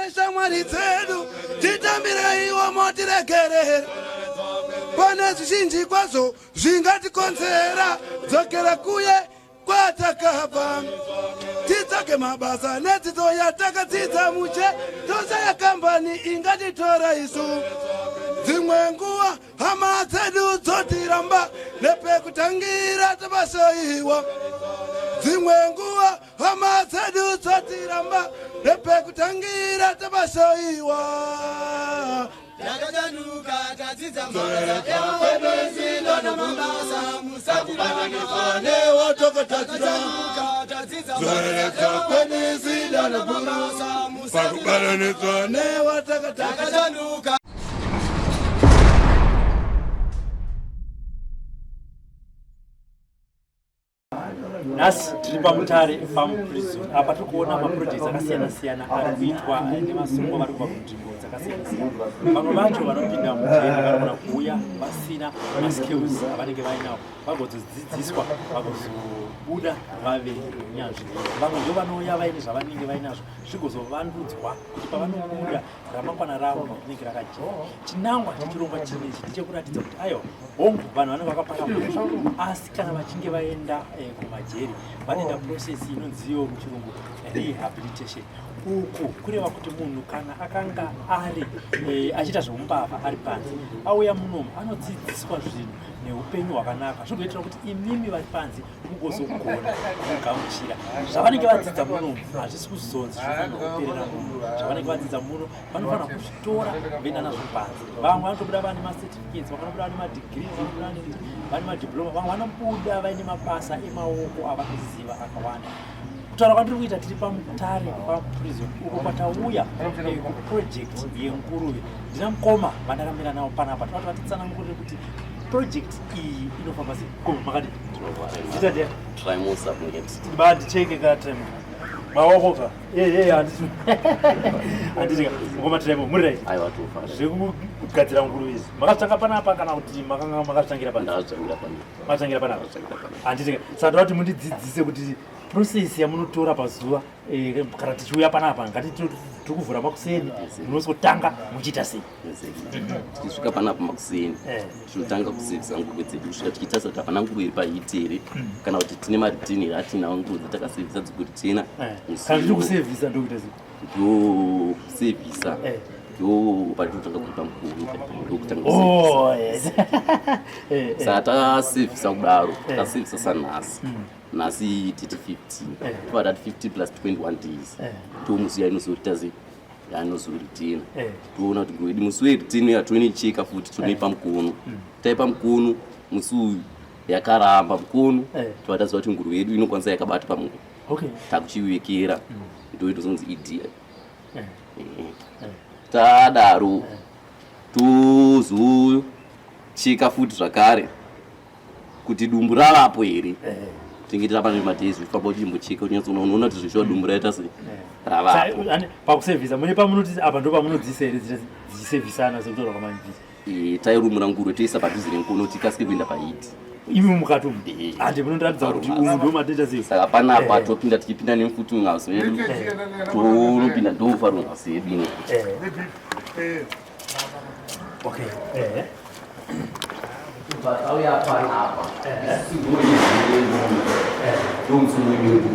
Neshamwari dzedu titambireiwo motiregerera pane zvizhinji kwazvo zvingatikonzera dzokera kuye kwatakabva titsvage mabasa nedzidzo yatakadzidza mushe toshaya kambani ingatitora isu dzimwe nguva hama dzedu dzotiramba nepekutangira tabasaiwa dzimwe nguva hama dzedu dzotiramba nepekutangira tabasaiwa Takachanuka tadzidza mabasa namabasa musatibatanidzwa newatokatadzira tadzidza zoreredza kwenisida mabasa pakubatanidzwa newatakatadzira. Takachanuka. Nhasi tiri paMutare Farm Prison. Apa tiri kuona maprojects akasiyana siyana ari kuitwa nevasungwa vari kubva kunzvimbo dzakasiyana siyana. Vamwe vacho vanopinda mujeri vanogona kuuya vasina maskills avanenge vainawo, vagozodzidziswa vagozobuda vave nyanzvi. Vamwe ndo vanouya vaine zvavanenge vainazvo zvigozovandudzwa kuti pavanobuda ramangwana ravo rinenge rakajeka. Chinangwa chechirongwa chinechi ndechekuratidza kuti aiwa, hongu, vanhu vanenge vakapara mhosva, asi kana vachinge vaenda kumajeri vanoenda process inonziyo muchirungu rehabilitation. Uku kureva kuti munhu kana akanga ari achiita zveumbavha ari panze, auya munomu anodzidziswa zvinhu neupenyu hwakanaka, zvigoitira kuti imimi vari panze mugozogona kugamuchira zvavanenge vadzidza munomu. Hazvisi kuzonzi zvinofanira kuperera muno. Zvavanenge vadzidza muno vanofanira kuzvitora voenda nazvo panze. Vamwe vanotobuda vane macertificates, vamwe vanobuda vane madegrees, vanobuda vane madiploma, vamwe vanobuda vaine mabasa emaoko avanoziva akawanda. Kutaura kwandiri kuita, tiri paMutare paprison, uko kwatauya kuproject yenguruve. Ndina mukoma vandakamira navo panapa, toda kuti vatitsanangurire kuti project iyi inofamba sei. Koma, makadi? Zita ndiani? Trimosa Mungeti. Ba ndicheke ka Trimo maoko ka. Handiti handiti ka mukoma Trimo, muri right? Aiwa, tofara. Zvekugadzira nguruve izvi makazvitanga panapa kana kuti makanga makazvitangira panapa? Ndazvitangira panapa. Makazvitangira panapa? Ndazvitangira panapa. Handiti ka. Saka toda kuti mundidzidzise kuti process yamunotora pazuva, kana tichiuya panapa, ngati tiri kuvhura makuseni, munosotanga muchiita sei? Tichisvika panapa makuseni, tinotanga kusevhisa nguruve dzedu kusvika tichitarisa kuti hapana nguruve iri paheat here, kana kuti tine maretain here atinawo nguruve dzatakasevhisa dzikuritena. Kana tiri kusevhisa ndokuita sei? Ndokusevhisa ndo patinotanga kuipa mukuru, ndokutanga. Oh, yes. Saka tasevhisa kudaro, tasevhisa sanhasi, nhasi titi 15, tobva tati 15 plus 21 days, tomusi yainozoita sei, yaanozoritena. Toona kuti nguruve yedu musi weriteno yatoinoicheka futi, tonoipa mukono. Taipa mukono musi uyu, yakaramba mukono, tobva taziva kuti nguruve yedu inokwanisa yakabata pamukono. Takuchiwekera, ndo inozonzi ED. Tadaro tozocheka futi zvakare kuti dumbu ravapo here. Tinge tiri pane madays ufamba uchimbocheka, unyatsoona, unoona kuti zvishuwa dumbu raita sei, ravapo. Pakusevhisa mune pamunoti apa ndo pamunodziisa here dzichisevhisana sekutaura kwamanjisi? Tairumura nguruve toisa padhuze nemukono kuti ikasike kuenda paheat. Imi mukati umu? Handi munondiratidza kuti umu ndo matoita sei? Saka panapa topinda, tichipinda nemufuti muhouse yedu, tonopinda, ndofarm house yedu ino. Okay. Tauya panapa, ndomusumo wenguruve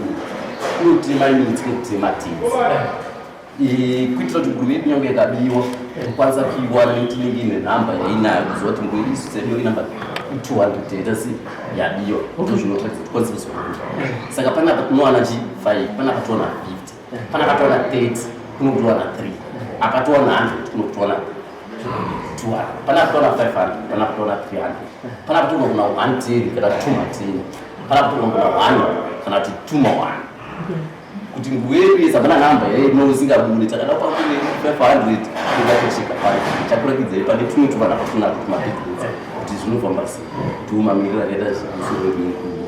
unotema midzi, kunotema tidzi kuitira kuti nguruve yedu nyange yakabiwa kukwanisa kuiwana, nekuti inenge ine nhamba yainayo, kuziva kuti nguruve isu sedu inamba 200 yaita sei, yabiwa, ndo zvinotaridza kuti kwanisa kuzobuda. Saka panapa tinowana chi 5, panapa towana 50, panapa towana 30, kunotowana 3, apa towana 100, kunotowana 200, panapa towana 500, panapa towana 300, panapa toona 110 kana 2 ma10, panapa toona 1 kana kuti 2 ma1, kuti nguruve yedu yese hapana nhamba yainosingabude. Takada pakune 500 ingatocheka pano, chakurakidzai pane tumwe tuvana patunazvo tumabhidhudza kuti zvinofamba sei. Tumamiriro akaita musoro wedu wenkuru,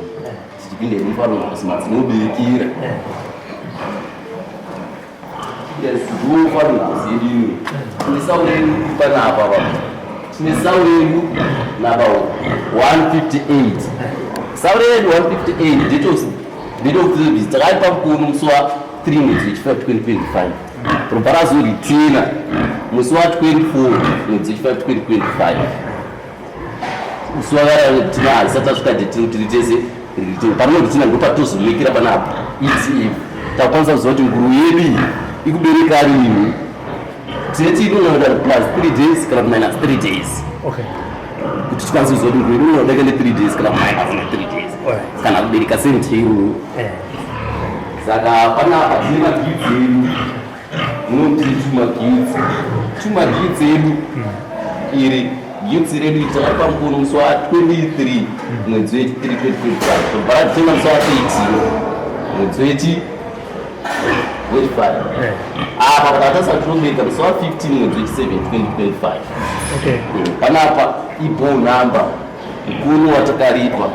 tichipinda mufarm house madzinobikira. Yes, ndo farm house yedu ino. Tine sau redu panapa pa, tine sau redu namba 158, sau redu 158, date of service takaipa mukono musi wa 3 mwedzi wechi5 2025. Robva razoritina musi wa 24 mwedzi wechi5 2025. Musi wakaritina hazisati asvika date rekuti ritese ritene. Parinoritina ndopatozomikira panapa ETF. Takwanisa kuziva kuti nguruve yedu iyi ikubereka rini. Tine tiinoda plus 3 days kana minus 3 days. Okay. Kuti tikwanise kuziva kuti nguruve yedu inodarika ne 3 days kana minus ne 3 days. Alright. Kana kubereka same day. Saka panapa tine magidzi edu. Munoti tumagidzi. Tumagidzi edu. Iri gidzi redu iri takaripa mukono musi wa 23 mwedzi wechi 3 2025. Tobva ratitenga musi wa 13 mwedzi wechi 5. Apa pakatarisa tinobereka musi wa 15 mwedzi wechi 7 2025. Okay. Panapa ibow number mukono watakaripa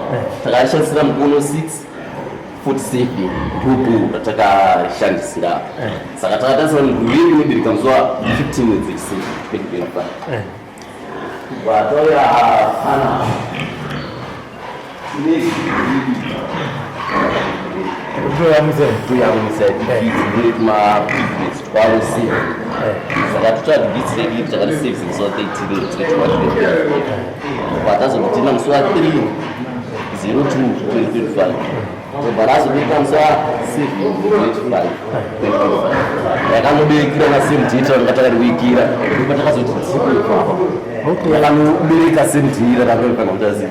takashandisira mukono 647 ndobow ratakashandisira. Saka takatarisa nguruve yedu inobereka musi wa 15 mwedzi wechi 7 2025. Kubva tauya panapa tine Toyamwisa. Toyamwisa mune tumapigments twaro 7. Saka totsvaga gitsi redu iri takarisevhisa musi wa 13 mwedzi wechi1 2025. Patazoritina musi wa 3 02 2025, robva razobereka musi wa 7 mwedzi wechi5 2025. Yakanoberekera na same date ranga takariwikira, ndopa takazoti dziko ipapo yakanobereka same day ratakaifanira kuti asi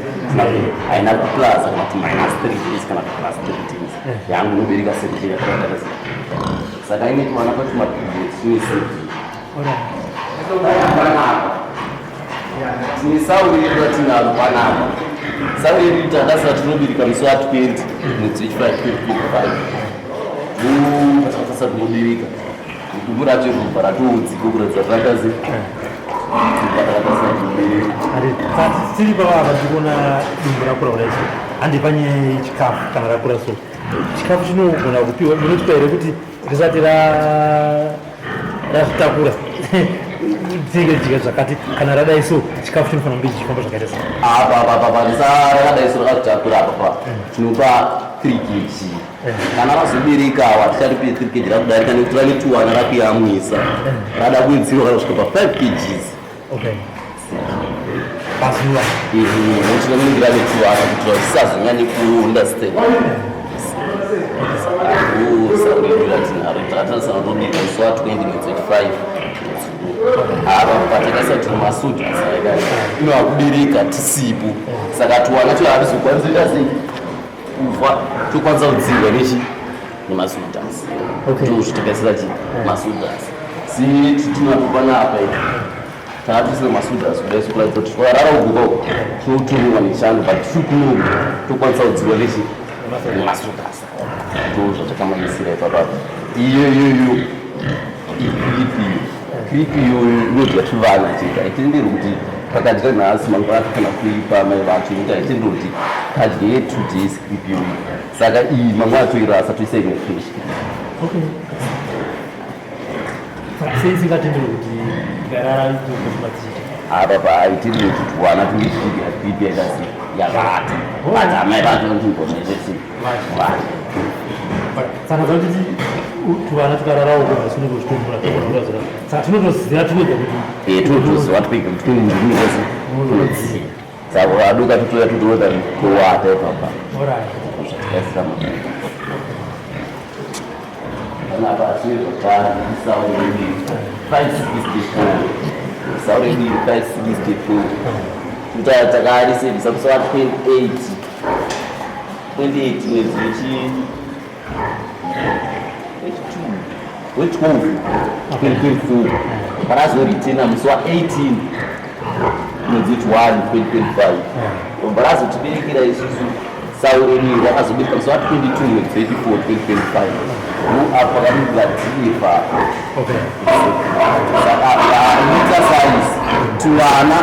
haina kuplus kana kuti minus 3 days kana kuti plus 3 days, yangu inobereka same day yatakatakasi. Saka ine twana patumapigments tine 7. Panapa tine sau redu ratinaro panapa. Sau redu takasira tinobereka musi wa 20 mwedzi wechi5 2025. Patakasira tinobereka, dumbu racho robva ratoudzika kuratidza rakazi patakasira tinobereka. Tiri pavava ndikuona dumbu rakura kudai so, handi panyaya yechikafu. Kana rakura so, chikafu chinogona kupiwa, munotipa here kuti risati razvitakura tinenge chidya zvakati? Kana radai so, chikafu chinofanira kunge chichifamba zvakaita sei? Apa apa apa risa rakadai so, rakazvitakura, apa pa tinopa 3 kg. Kana razobereka awa ticharipe 3 kg, rakudarika nekuti rane tuwana rakuyamwisa, rada kuwedzerwa kana kusvika pa 5 kgs. Okay, pazuva? Nekuti rinenge rane tuwana kuti risazonyanye kuunda step. Sau redu ratinaro takatarisa robereka musi wa 20 mwedzi wechi5. Apa patakaisa kuti masutas inova kubereka tisipo, saka tuwana cho hatizokwanisa kuita sei kufa, tokwanisa kudzirwa nechi nemasutas. Tozvitakaisira chi masutas si titinapo panapa takatoisira masutas kudai so, kuratidza kuti twarara uguka uku tinotumiwa nechando, but tiri kunoku tokwanisa kudzirwa nechi nemasutas. Ndozvatakamanyisira ipapapo. Iyo iyoyo icreep, iyo creep iyoyo inodya tuvana chete. Haitenderwi kuti pakadya nhasi, mangwana tofana kuipa mai vacho, nekuti haitenderwi kuti kadye 2 days creep iyoyo. Saka iyi mangwana toirasa, toisa imwe fresh. Okay, sei isingatenderwi kuti ikarara itokofuma dzichidya? Apa pahaitenderwi kuti tuwana tunge tichidya creep yakasi yakata, but amai vacho vanotingonetesi vacho. Saka zvakuti tuvana tukararawo kuva sinenge uchitombura tokura, saka tinotoziva tinoga kuti Tinotoziva twega kuti kune kunodziya. Saka vaduka totoya totoda towata ipapa. Zvatikaisira mabhuku panapa tine zvakare sau redu 564, sau redu 564 kuta takarisevhisa musi wa 28 28 mwedzi wechi wechi2 we12 2024. Parazoritena musi wa 18 mwedzi wechi1 2025. Robva razotiberekera isusu sau redu, rakazobereka musi wa 22 mwedzi wechi4 2025. Apa pakamibva df. Saka paita size tuvana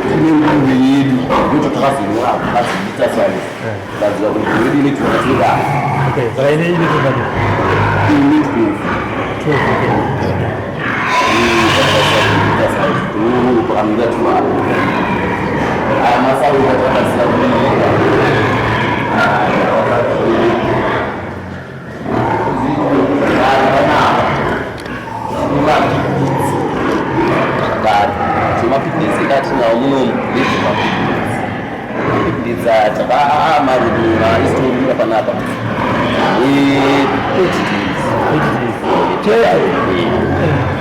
tine nguruve yedu, ndoto takazonyora kaziita size kaziva kuti nguruve yedu ine tuvana tinodaro. Okay, saka ine tungani? Ine 12. 12, okay. Pakamira tuvana aya masau atakasira kubereka. Tinawo munomu ndezvemapigments. Mapigments aya takamarumura isitorumura panapa 30 days.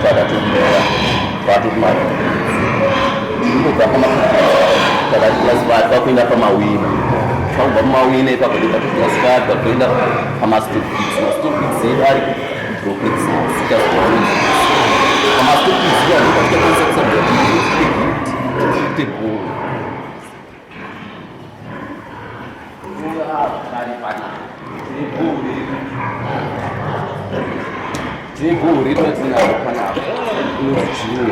Takatomura kwatoti mapigments tinobva pamapigments takaclassify kwakuenda pamawina. Takubva pamawina ipapo ndikatoclassify kwakuenda pamastopix. Mastopix edu ari droplets pamastopix iwa ndopatikakwanisa kusabva tiite goal. Tine goal redu ratinaro panapa inonzi jiro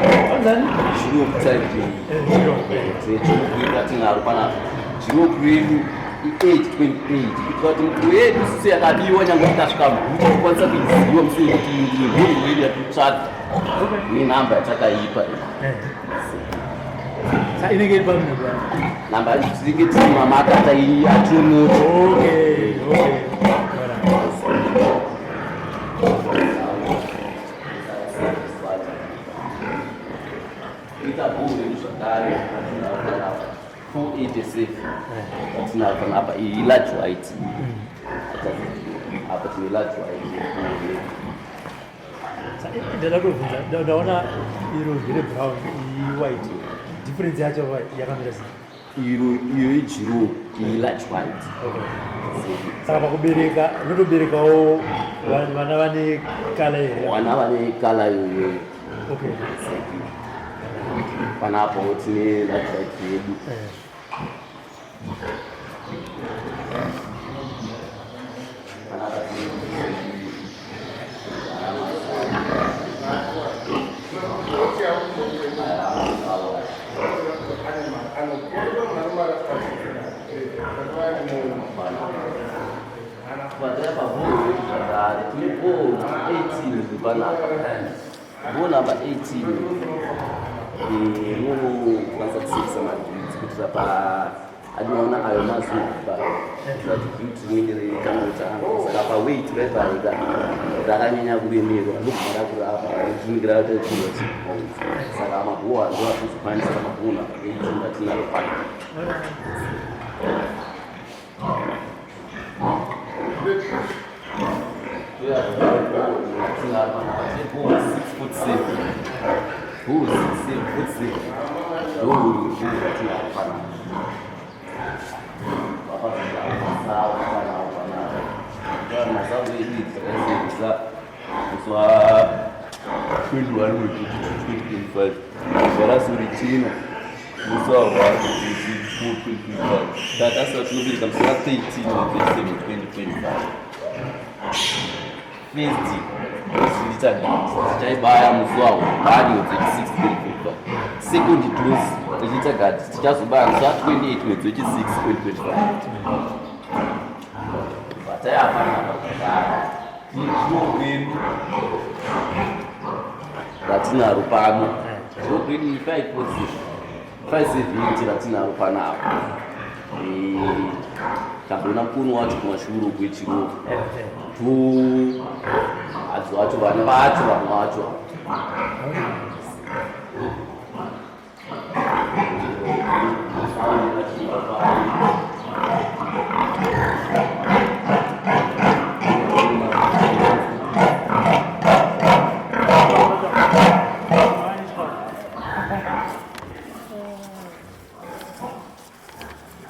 jiro type tine jiro redu ratinaro panapa. Jiro redu i828 kuitira kuti mukuru yedu isusu yakabiwa nyangwe tikasvika mhuta tokwanisa kuiziva musi wekuti ndiyo yedu yatikutsvaga nenhamba yatakaipa. Inenge iri pamunhu namba yacho tinenge tiri mamakata atinoti. Okay, okay. Alright. Ita bhuru redu zvakare ratinaro panapa 487 ratinaro panapa. Iyi ilarge white. Apa tine large white yebhuru redu. Ndada kutobvunza, ndaona iro ndere brown, iyi white, difference yacho yakamira sei? Iro iyo ijiro, iyi large white. Okay. Saka pakubereka unotoberekawo vana vane colour here? Vana vane colour iyoyo. Okay. Panapo tine large white yedu. Panapa tine Padera pabhoro redu zvakare tine bhoro 18 iri panapa, bhoro namba 18 rinokwanisa kusevisa magirits kuitira pa adinoona ayo mazuva kuitira kuti girit rinenge rikanotanga. Saka paweight raiparika rakanyanya kuremerwa rinobva rakurapa rinenge ratokurwa 2 pounds. Saka mabhowa ndo atozokwanisa mabhoro namba 18 atinaro panapa. Tinaro panapa tine bhoro 647, bhoro 647 ndo bhoro ratinaro panapa. Masawa tanawo panapa, masawa edu takaisevisa musi wa 21 mwedzi 2025, zuva rasurichina musi wa 1 mwedzi 4 2025. Takasira tinobereka musi wa 13 mwedzi 7 2025. First dose tichaibaya musi wa 1 mwedzi 6 2025. Second dose tichiita gadi tichazobaya musi wa 28 mwedzi wechi6 2025. Vataiapanapa zvakare tine redu ratinaro pano, redu 570 ratinaro panapa. Tamboona mukono wacho kumashure kwechiroko to hadzo vacho vana vacho vamwe vacho.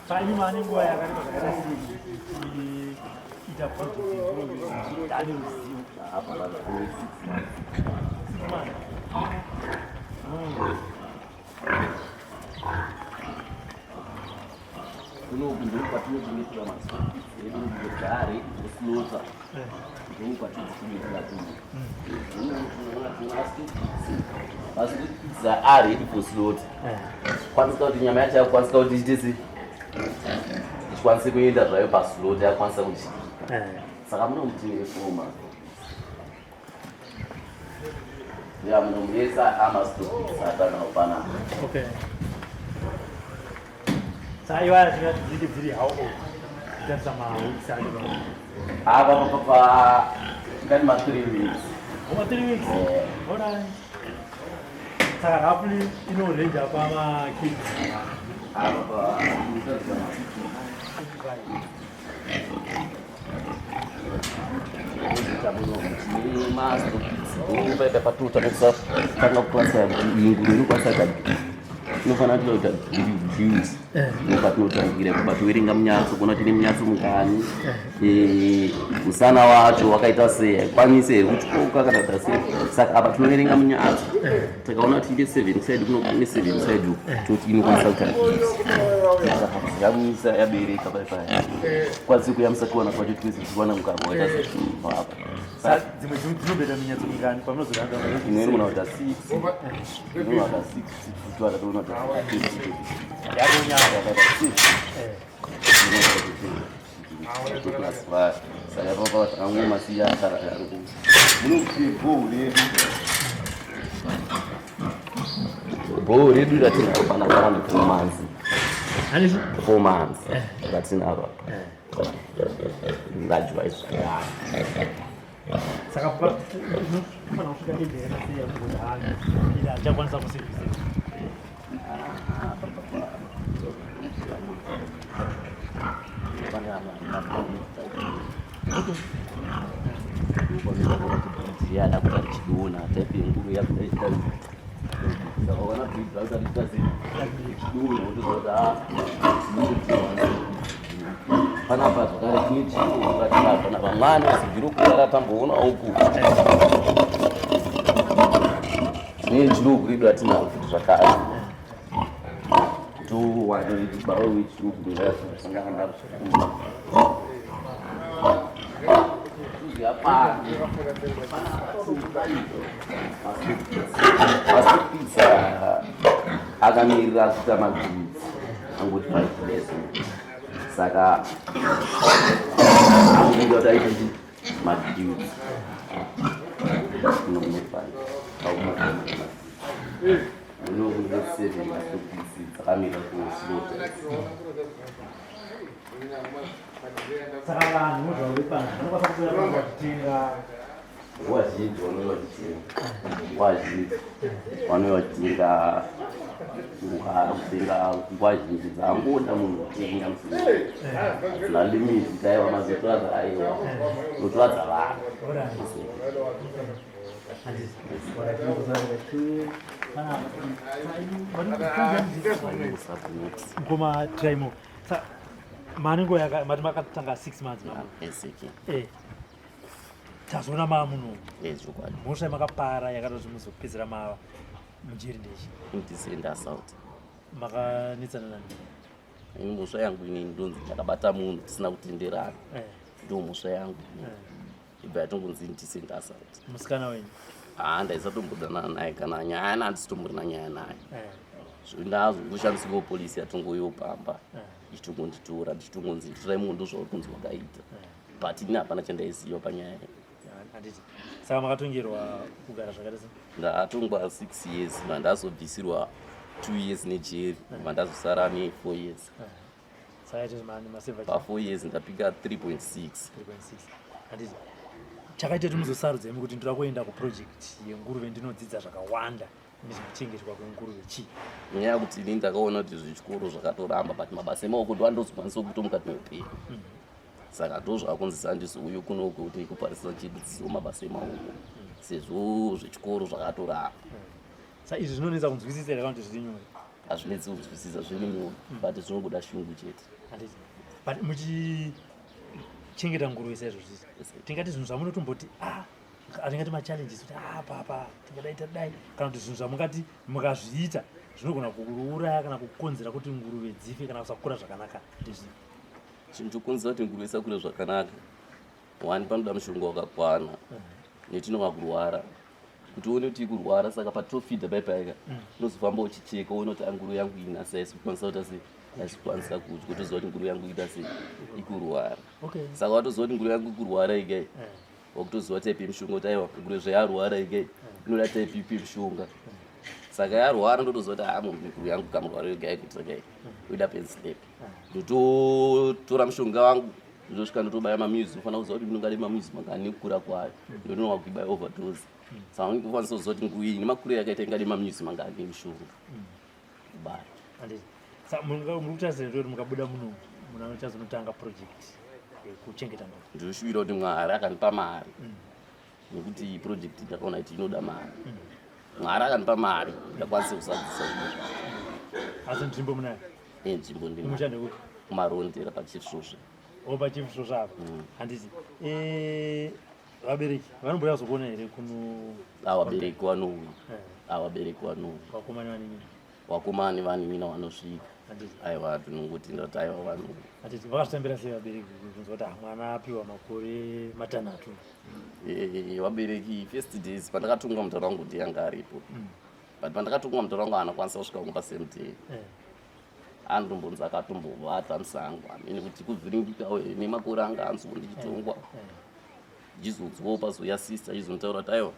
Paima ane nguva yakareba zvakaita sei ita project yenguruve ane ruzivo? Apa vanhu 6 months. 6 months. Kunoku ndo kwatinochengetera mastockpigs edu kugare kuslaughter, ndo kwatinochengetera kuno. Mastockpigs are ready for slaughter, kwanisika kuti nyama yacho yakukwanisika kuti iite sei, ichikwanise kuenda zvayo paslaughter, yakukwanisa kudyika. Saka muno mutine foma ya muno munesa amastockpigs atanawo panapa. Okay, saka iwaya tingati dzinenge dziri how old kutarisa maweeks acho? Apa papa tingati ma 3 weeks. Over 3 weeks. Eh. Alright. Saka roughly inorenja pama kg. Apa tanga kukwanisa inguru inokwanisa kuita inofanira kuita views ndopatinotangira kuba toverenga munyatso kuona tine munyatso mungani eh, musana wacho wakaita sei haikwanise here kutyoka kana kuita sei. Saka apa tinoverenga munyatso, takaona kuti ine seven side kuno kune seven side uku, toti inokwanisa kuita gives. Yamisa yabereka pai pai kwanise kuyamisa tiwana kwacho twese tiwana mukaka waita apa. Dzimwe dzinobeta minyatso mingani pamunozoranga? Imwe inogona kuita six, inogona kuita six, tiwana toona kuti Yakonyanya. Six saka papa takangomasiya munokuti bhoo redu, bhoo redu ratinaro panapa rane 4 months. Handiti? 4 months ratinaro apa, radyiwa zvakare. Saka inofanira kusvika age yakasei yamunoti hani ili hachakwanisa kusevhisa? Yada kuti richidonha, type yenguru yakuda ichita, saka ukaona breed rakuti richiita sei, richidonha, wotoziva kuti panapa zvakare tine chiro ratinaro panapa, mwana zibviro kurara tamboona uku, tine chiroku redu ratinaro futi zvakare, towane baba wechiroku sangana naro zvikuru. Yapani masipisa akamirira kuita magreeds angoti 5 years, saka akuita kuti aite magreeds kunokunofana muno kune seven masopisi dzakamira kuslota. Saka vanhu muzvauri panze vanokwanisa kuuya pano vachitenga? Nguva zhinji vanouya vachitenga, nguva zhinji vanouya vachitenga, kutenga nguva zhinji dzaangoda munhu kutenga musina, hadzina limit. Aiwa, mazotora, aiwa, unotora dzavanhu. Alright. Handiti? Alright, panapa ngoma traimo. Saka manengo yaka mati makatanga 6 months mama? Eseke. Tazoona maa munhu. Ezvokwadi. Mhosva yamakapara yakatoti muzopedzera mava mujeri ndechi? Indecent assault. Makanetsana nani? Ini mhosva yangu ini ndonzi ndakabata munhu tisina kutenderana. Ndo mhosva yangu, ibva yatongonzi indecent assault. Musikana wenyu? Haa, ndaisatombodana naye kana nyaya, nandisitomborina nyaya naye. Ndazongoshandisikawo polisi yatongoyopamba ichitongonditora, ndichitongonzi nditorai munhu, ndozvauri kunzi wakaita, but ini hapana chandaiziva panyaya iyi. Handiti? Saka makatongerwa kugara zvakaita sei? Ndatongwa 6 years, mandazobvisirwa 2 years nejeri, mandazosara ne4 years. Saka ite mani masevha? Pa4 years ndapika 3.6. 3.6, handiti? Chakaita kuti muzosarudza imi kuti ndoda kuenda kuproject yenguruve, ndinodzidza zvakawanda nezvekuchengetwa kwenguruve, chii? Nyaya yekuti ini ndakaona kuti zvichikoro zvakatoramba, but mabasa emaoko ndo andozokwanisa kuita mukati meupenyu, saka ndo zvakakonzesa ndizouye kunoku kuti kuparisa chidzidzo mabasa emaoko, sezvo zvechikoro zvakatoramba. Sa izvi zvinonetsa kunzwisisa here kana kuti zviri nyore? Hazvinetsi kunzwisisa, zviri nyore, but zvinongoda shungu chete. Handiti? But muchichengeta nguruve saizvozvizvi, tingati zvinhu zvamunotomboti ah, atingati machallenges kuti ah, papa tingadai tadai, kana kuti zvinhu zvamungati mukazviita zvinogona kuuraya kana kukonzera kuti nguruve dzife kana kusakura zvakanaka, ndezvipi? Chinhu chokonzera kuti nguruve isakure zvakanaka, one, panoda mushonga wakakwana netinova kurwara, kuti uone kuti ikurwara. Saka patofidha paipaika unozofamba uchicheka, uone kuti nguruve yangu inasi haisi kukwanisa kuita sei, haisi kukwanisa kudya, utoziva kuti nguruve yangu ita sei, ikurwara. Saka watoziva kuti nguruve yangu ikurwara ikai, wakutoziva type yemushonga, kuti aiwa, nguruve zvayarwara ikai inoda type ipi yemushonga. Saka yarwara ndotoziva kuti haa, nguruve yangu kamurwara yogai kuitira kai oida penslap, ndototora mushonga wangu, ndosvika ndotobaya mamuzi. Unofanira kuziva kuti ndingade mamuzi mangani nekukura kwayo, ndotonowa kuibaya overdose. Saka unokwanisa kuziva kuti nguruve iyi nemakuriro yakaita ingade maminitsi mangani emushonga kubara. Handiti muri kutarisira kuti mukabuda muno munochazonotanga project yekuchengeta nguruve? Ndinoshuvira kuti Mwari akandipa mari, nekuti iyi project ndakaona kuti inoda mari. Mwari akandipa mari, ndakwanisa kuzadzisa zvinhu zvangu. Asi nzvimbo munayo? Nzvimbo ndinayo. Mushande kupi? Kumarondera, paChifsvosve. O, paChifsvosve apa. Handiti vabereki vanombouya kuzokuona here kuno? Vabereki vanouya. Vabereki vanouya. Vakomana, vanin'ina? Vakomana nevanin'ina vanosvika. Handiti. Aiwa, tinongoti ndati aiwa, vanouya. Handiti vakazvitambira sei vabereki kunzwa kuti, "Ah, mwana apiwa makore 6"? Vabereki, first days pandakatongwa mutauro wangu ndiye anga aripo, but pandakatongwa mutauro wangu haana kwanisa kusvika kumba same day. Anotombonzi akatombovata musango, hamene kuti kuvhiringikawo nemakore anga anzwa ndichitongwa. Ndichizonzwawo pazouya sister achizonitaura kuti aiwa,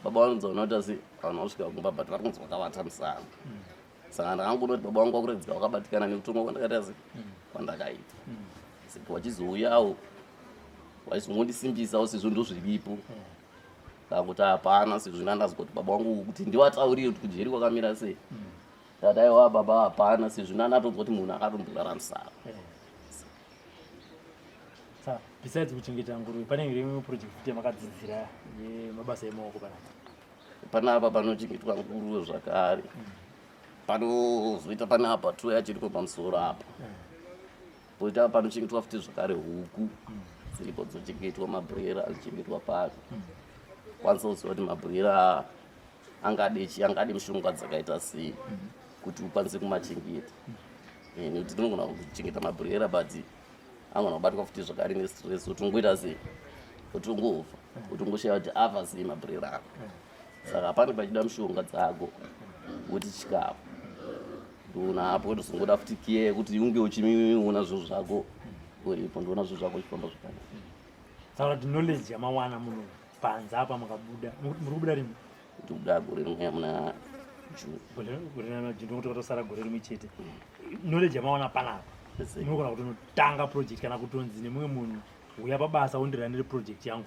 baba vanonzi vaona kuti asi vanhu vasvika kumba, but vari kunzi vakavata musango. Saka ndakangoona kuti baba vangu vakuratidzika vakabatikana nekutongwa kwandakaita se kwandakaita. Saka vachizouyawo vachizongondisimbisa sezvo ndozviripo, kana kuti hapana, sezvo ndandazwa kuti baba vangu kuti ndivataurire kuti kujeri kwakamira sei. Ndati aiwa baba, hapana, sezvo ndandatonzwa kuti munhu akatomborara musango. Sa besides kuchengeta nguruve, pane here imwe project futi yamakadzidzira yemabasa emaoko panapa? Panapa panochengetwa nguruve zvakare, panozoita panapa toya chiripo pamusoro apa, poita panochengetwa futi zvakare huku dziripo dzochengetwa, mabroiler anochengetwa pano. Kwanisa kuziva kuti mabroiler angade chi, angade mishonga dzakaita sei kuti ukwanise kumachengeta. Nekuti tinogona kuchengeta mabroiler, but angona kubatwa futi zvakare nestress, utongoita sei, utongofa, utongoshaya kuti afa sei mabroiler ako. Saka pane pachida mishonga dzako woti chikafu, ndoona apo tozongoda futi care yekuti unge uchiona zvinhu zvako uripo, ndoona zvinhu zvako zvichifamba zvakanaka. Saka kuti knowledge yamawana muno panze apa, mukabuda, muri kubuda rini? Ndikubuda gore rimwe muna June. Gore rana June, nokuti kwatosara gore rimwe chete. Knowledge yamawana panapa, munogona kutonotanga project, kana kutonzi nemumwe munhu, uya pabasa undiranire project yangu,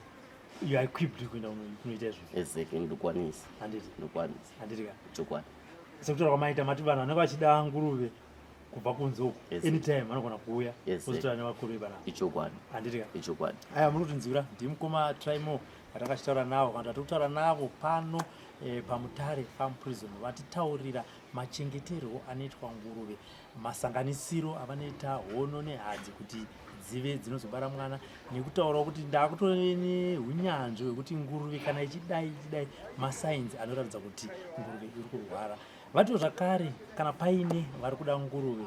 you are equipped kuenda kunoita izvozvo? Exactly, ndokwanisa. Handiti? Ndokwanisa. Handiti ka? Chokwadi. Sekutaura kwamaita, mati vanhu vanenge vachida nguruve kubva kunze uku, anytime vanogona kuuya vozotaura nevakuru vepanapa? Ichokwadi. Handiti ka? Ichokwadi. Aya, muri kutinzwira, ndimukoma Trimo vatakachitaura navo, kana tati kutaura navo pano paMutare Farm Prison. Vatitaurira machengeterwo anoitwa nguruve, masanganisiro avanoita hono nehadzi kuti dzive dzinozobara mwana, nekutaurawo kuti ndakutove neunyanzvi hwekuti nguruve kana ichidai ichidai, masigns anoratidza kuti nguruve iri kurwara. Vatiwo zvakare kana paine vari kuda nguruve,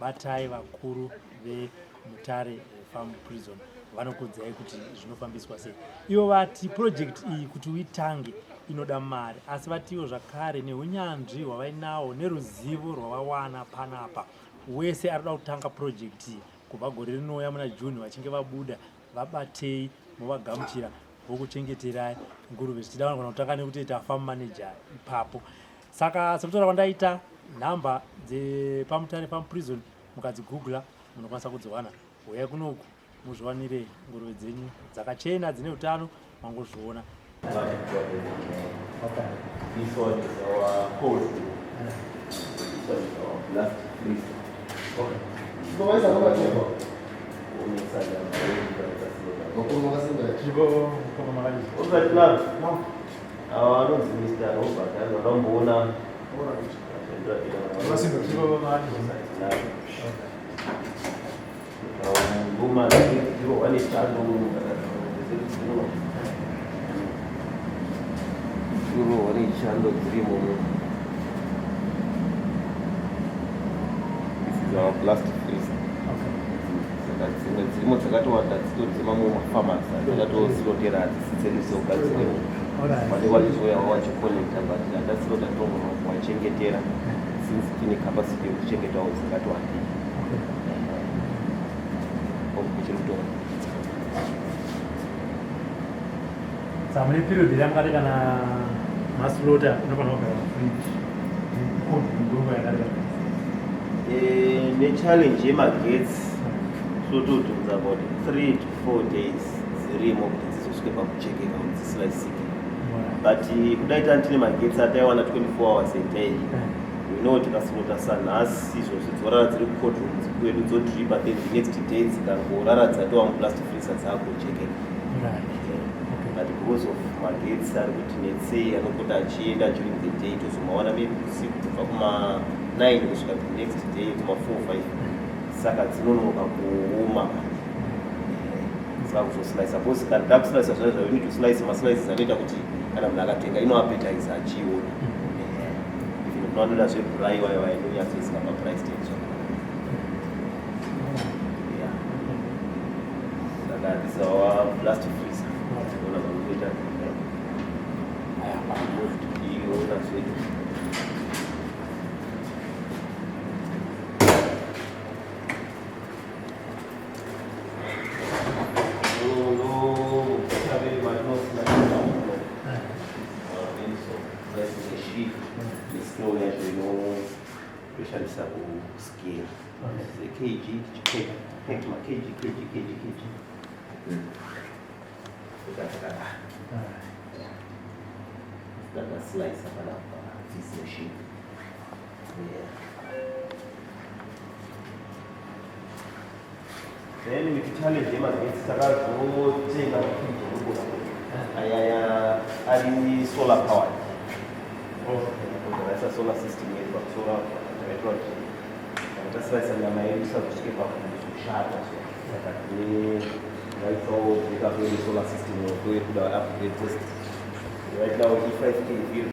batai vakuru veMutare Farm Prison, vanokudzai kuti zvinofambiswa sei. Ivo vati project iyi kuti uitange inoda mari, asi vatiwo zvakare neunyanzvi hwavainawo neruzivo rwavawana panapa, wese ari kuda kutanga project iyi kubva gore rinouya muna June vachinge vabuda, vabatei movagamuchira, vokuchengeterai nguruve. Zvichida vanogona kutanga nekutoita farm manager ipapo. Saka sekutaura kwandaita, nhamba dzepaMutare Farm Prison mukadzigoogle munokwanisa kudziwana. Uyai kunoku muzviwanire nguruve dzenyu dzakachena, dzine utano, mangozviona. Okay. This one is our cold room. This one is our blast freezer. Okay. Kuomesa nyama yedu yakasiyana. Chipo mukoma, makadii? Alright, now. Ava vanonzi Mr. Robert, vakamboona. Chipo, makadii? Ngoma ndiro wane chando dziri kurohwa nechando dzirimo. This is our blast freezer. Saka dzimwe dzirimo dzakatowanda dzitori dzemamwe mafarmers dzakatoslotera, hadzisi dzedu dzoga dzirimo. Vanenge vachizouyawo vachicollecta, but hataslota, togona kuvachengetera since tine capacity yekuchengetawo dzakatowandii. Ichiri kutora. Saka mune period yamukati kana maslaughter inofanira kugara mufridge nguva yakareba? Nechallenge yemagetsi totodhonza about 3 to 4 days dzirimo kuti dzizosvike pakuchekeka kuti dzisilaisike. But kudai tani tine magetsi ataiwana 24 hours a day, we know tikaslaughter sanhasi izvozvi dzorara dziri kucold room kwedu, dzodripa, then the next day dzikangorara dzatova mublast freezer, dzakuchekeka. But because of magetsi ari kuti netsei, anopota achienda during the day, tozomawana maybe usiku kubva kuma9 kusvika the next day kuma4 5, saka dzinonoka kuoma. Saka kuzoslice, because kana takuslice zvayo zvayo, need to slice maslices anoita kuti kana munhu akatenga inoappetize achiiona. Even kuna vanoda zvebraai wayo, inonyatsoisika paprice tag zvakanaka. Yeah. Saka this is our blast freezer. Ona mamunoita iona zvedu. Nescale yacho inoshandisa kuscale kg, tichipeka makg, kg, kg, kg, takadai. Takaslice panapa this machine. Yeah. Then with challenge yemagetsi takazotenga mafriji anogona ayaya ari solar powered. Takaisa solar system yedu pamusoro apo. Takaitira kuti kana taslicer nyama yedu isazosvike pakuzoshata. Saka tine raisawo backup yedu, solar system, toyekuda upgrade test. Right now i5 kV.